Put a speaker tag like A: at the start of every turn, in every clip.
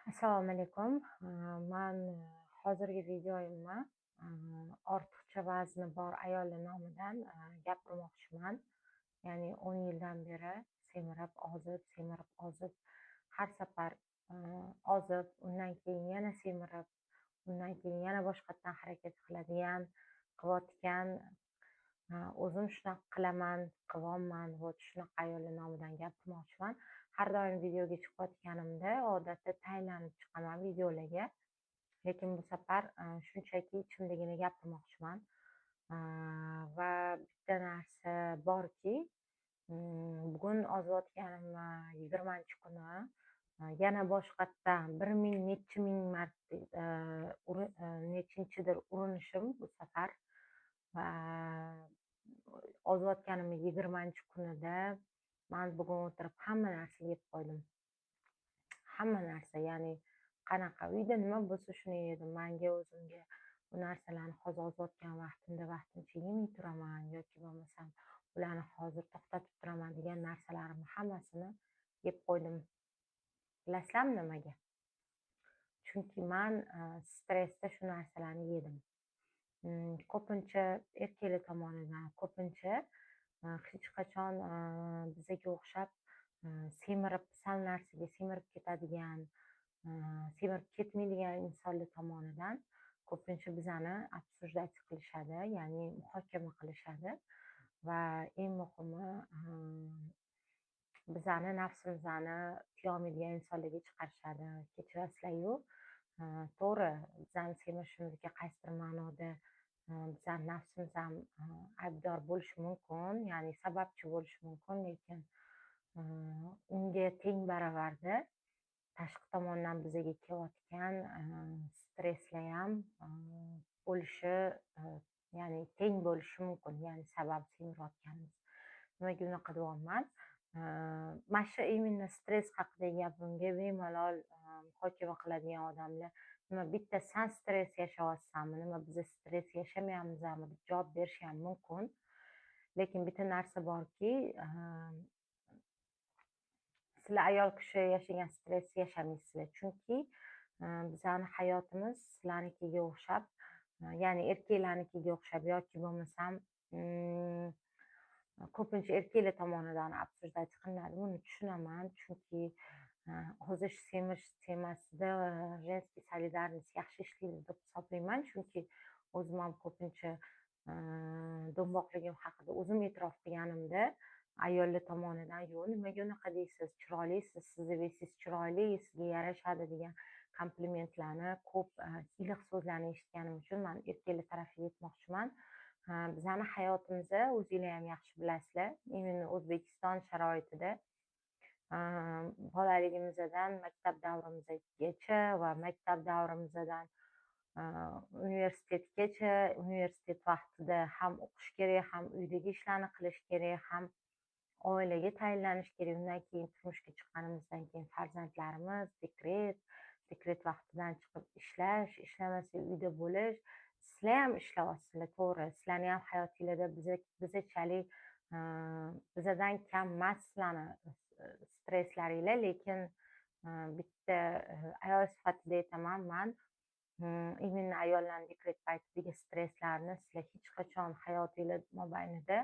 A: Assalomu alaykum. Man hozirgi videoyimni ortiqcha vazni bor ayollar nomidan gapirmoqchiman. Ya'ni 10 yildan beri semirib, ozib, semirib, ozib, har safar ozib, undan keyin yana semirib, undan keyin yana boshqatdan harakat qiladigan, qilayotgan, o'zim shunaqa qilaman, qilyapman, вот shunaqa ayollar nomidan gapirmoqchiman. Har doim videoga chiqayotganimda odatda tayinlanib chiqaman videolarga. Lekin bu safar shunchaki ichimdagini gapirmoqchiman. Va bitta narsa borki, bugun ozayotganimni 20-kuni yana boshqatdan 1000 necha ming marta nechinchidir urinishim bu safar va ozayotganimni 20-kunida man bugun o'tirib hamma narsa yeb qo'ydim. Hamma narsa, ya'ni qanaqa uyda nima bo'lsa, shuni yedim. Manga o'zimga bu narsalarni hozir ozayotgan vaqtimda vaqtincha yemay turaman yoki bo'lmasam ularni hozir to'xtatib turaman degan narsalarimni hammasini yeb qo'ydim. Bilasizlarmi nimaga? Chunki man stressda shu narsalarni yedim. Ko'pincha erkaklar tomonidan, ko'pincha hech qachon bizaga o'xshab semirib, sal narsaga semirib ketadigan, semirib ketmaydigan insonlar tomonidan ko'pincha bizani обсуждать qilishadi, ya'ni muhokama qilishadi va eng muhimi, bizani nafsimizni tiyolmaydigan insonlarga chiqarishadi. Kechirasizlar-yu, to'g'ri, bizani semirishimizga qaysidir ma'noda bizani nafsimiz ham aybdor bo'lishi mumkin, ya'ni sababchi bo'lishi mumkin, lekin unga teng baravarda tashqi tomondan bizaga kelayotgan stresslar ham bo'lishi, ya'ni teng bo'lishi mumkin, ya'ni sabab semirayotganimiz. Nimaga unaqa deyapman? Mana shu именно stress haqidagi gapimga bemalol muhokama qiladigan odamlar, "Nima, bitta san stress yashayapsanmi? Nima, biza stress yashamayapmizmi?" deb javob berishi ham mumkin. Lekin bitta narsa borki, sizlar ayol kishi yashagan stressni yashamaysizlar, chunki bizani hayotimiz sizlarnikiga o'xshab, ya'ni erkaklarnikiga o'xshab yoki bo'lmasam ko'pincha erkaklar tomonidan обсуждать qilinadi. Buni tushunaman, chunki ozish, semirish temasida женский солидарность yaxshi ishlaydi deb hisoblayman, chunki o'zim ham ko'pincha do'mboqligim haqida o'zim e'tirof qilganimda ayollar tomonidan "Yo'q, nimaga unaqa deysiz, chiroylisiz, sizni вес ingiz chiroyli, sizga yarashadi" degan komplimentlarni, ko'p iliq so'zlarni eshitganim uchun man erkaklar tarafiga aytmoqchiman. Bizani hayotimizda, o'zinglar ham yaxshi bilasizlar, именно O'zbekiston sharoitida bolaligimizdan maktab davrimizgacha va maktab davrimizdan universitetgacha, universitet vaqtida ham o'qish kerak, ham uydagi ishlarni qilish kerak, ham oilaga tayinlanish kerak. Undan keyin turmushga chiqqanimizdan keyin farzandlarimiz, dekret, dekret vaqtidan chiqib ishlash, ishlamasak uyda bo'lish. Sizlar ham ishlayapsizlar, to'g'ri, sizlarni ham hayotinglarda bizachalik, bizadan kam emas sizlarni stresslaringlar, lekin bitta ayol sifatida aytaman, man именно ayollarni dekret paytidagi stresslarni sizlar hech qachon hayotinglar mobaynida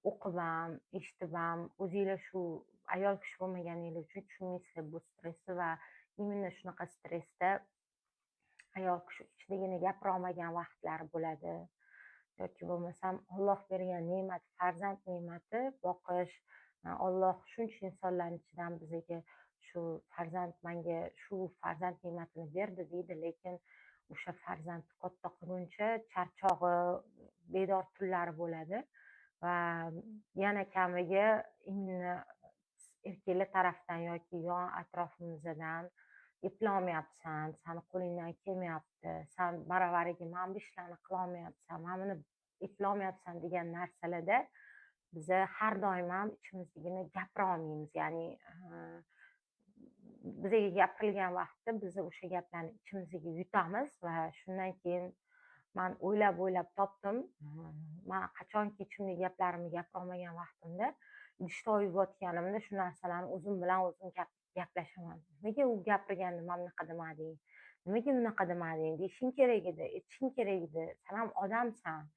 A: o'qib ham, eshitib ham, o'zinglar shu ayol kishi bo'lmaganinglar uchun tushunmaysizlar bu stressni. Va именно shunaqa stressda ayol kishi ichidagini gapirolmagan vaqtlari bo'ladi yoki bo'lmasam Olloh bergan ne'mat, farzand ne'mati boqish, Olloh shuncha insonlarni ichidan bizaga shu farzand, manga shu farzand ne'matini berdi deydi, lekin o'sha farzandni katta qilguncha charchog'i, bedor tunlari bo'ladi. Va yana kamiga именно erkaklar tarafdan yoki yon atrofimizdan "Eplolmayapsan, sani qo'lingdan kelmayapti, san baravariga mana bu ishlarni qilolmayapsan, mana buni eplolmayapsan" degan narsalarda biza har doim ham ichimizdagini gapira olmaymiz. Ya'ni bizaga gapirilgan vaqtda biz o'sha gaplarni ichimizga yutamiz. Va shundan keyin man o'ylab o'ylab topdim, man qachonki ichimdagi gaplarimni gapirolmagan vaqtimda, idish tovoq yuvayotganimda shu narsalarni o'zim bilan o'zim gaplashaman. Nimaga u gapirganda mana bunaqa demading, nimaga bunaqa demading deyishing kerak edi, aytishing kerak edi, san ham odamsan.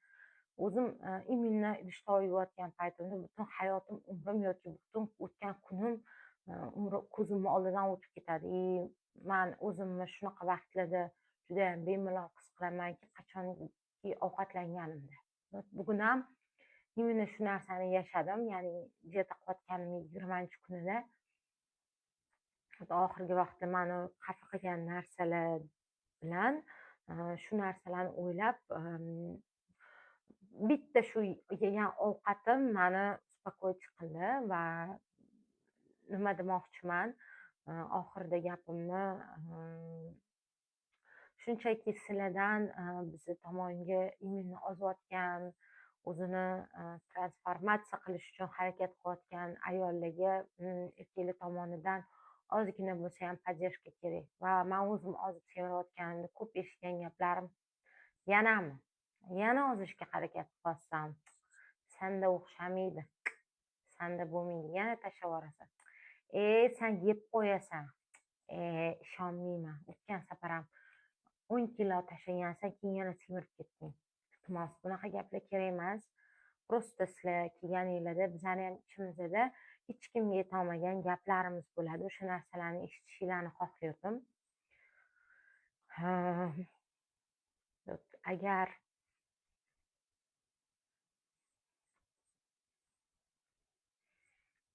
A: O'zim именно idish tovoq yuvayotgan paytimda butun hayotim, umrim yoki butun o'tgan kunim umri ko'zimni oldidan o'tib ketadi. И man o'zimni shunaqa vaqtlarda judayam bemalol his qilamanki, qachonki ovqatlanganimda. Bugun ham именно shu narsani yashadim, ya'ni dieta qilayotganim 20-kunida oxirgi vaqtda mani xafa qilgan narsalar bilan shu narsalarni o'ylab, bitta shu yegan ovqatim mani успокоить qildi. Va nima demoqchiman, oxirida gapimni, shunchaki sizlardan bizni tomonga именно ozayotgan, o'zini transformatsiya qilish uchun harakat qilayotgan ayollarga erkaklar tomonidan ozgina bo'lsa ham поддержка kerak. Va man o'zim ozib semirayotganimda ko'p eshitgan gaplarim: "Yanami, yana ozishga harakat qilyapsan, sanda o'xshamaydi, sanda bo'lmaydi, yana tashlab yuborasan, e san yeb qo'yasan, e ishonmayman, o'tgan safar ham 10 kilo tashlagansan, keyin yana semirib ketding". Iltimos, bunaqa gaplar kerak emas. Просто sizlar kelganinglarda bizani ham ichimizda hech kimga aytolmagan gaplarimiz bo'ladi, o'sha narsalarni eshitishinglarni xohlardim. Agar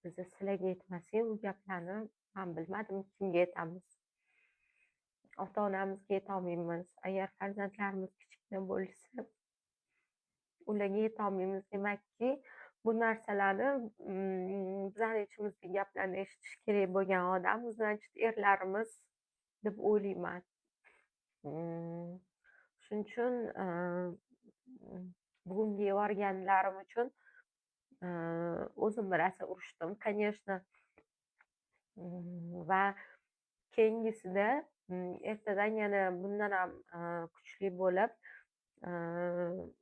A: biza sizlarga aytmasak u gaplarni, man bilmadim, kimga aytamiz. Ota onamizga aytolmaymiz. Agar farzandlarimiz kichkina bo'lsa, ularga aytolmaymiz. Demakki, bu narsalarni, bizani ichimizdagi gaplarni eshitish kerak bo'lgan odam, значит, erlarimiz deb o'ylayman. Shuning uchun bugungi yuborganlarim uchun o'zimni rosa urishdim, конечно. Va keyingisida ertadan yana bundan ham kuchli bo'lib,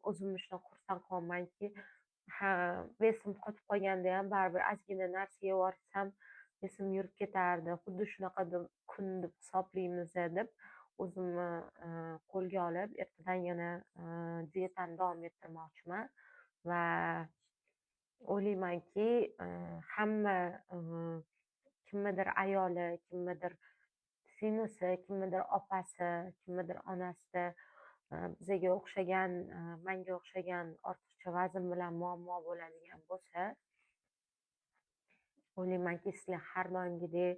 A: o'zimni shunaqa xursand qilyapmanki, ha, вес im qotib qolganda ham baribir ozgina narsa yevorsam, вес im yurib ketardi. Xuddi shunaqa kun deb hisoblaymiz deb o'zimni qo'lga olib, ertadan yana dietani davom ettirmoqchiman. Va o'ylaymanki, hamma, kimnidir ayoli, kimnidir singlisi, kimnidir opasi, kimnidir onasida bizaga o'xshagan, manga o'xshagan ortiqcha vazn bilan muammo bo'ladigan bo'lsa, o'ylaymanki, sizlar har doimgidek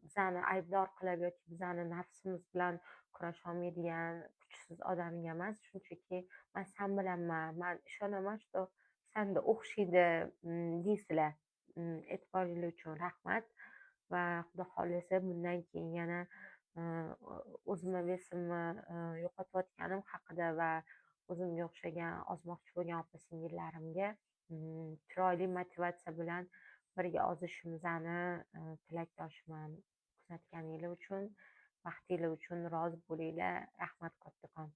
A: bizani aybdor qilib yoki bizani nafsimiz bilan kurasholmaydigan kuchsiz odamga emas, shunchaki man san bilanman, man ishonaman, что sanda o'xshaydi deysizlar. E'tiboringlar uchun rahmat va Xudo xohlasa, bundan keyin yana o'zimni вес imni yo'qotayotganim haqida va o'zimga o'xshagan ozmoqchi bo'lgan opa singillarimga chiroyli motivatsiya bilan birga ozishimizni tilakdoshman. Kuzatganinglar uchun, vaqtinglar uchun rozi bo'linglar. Rahmat kattakon.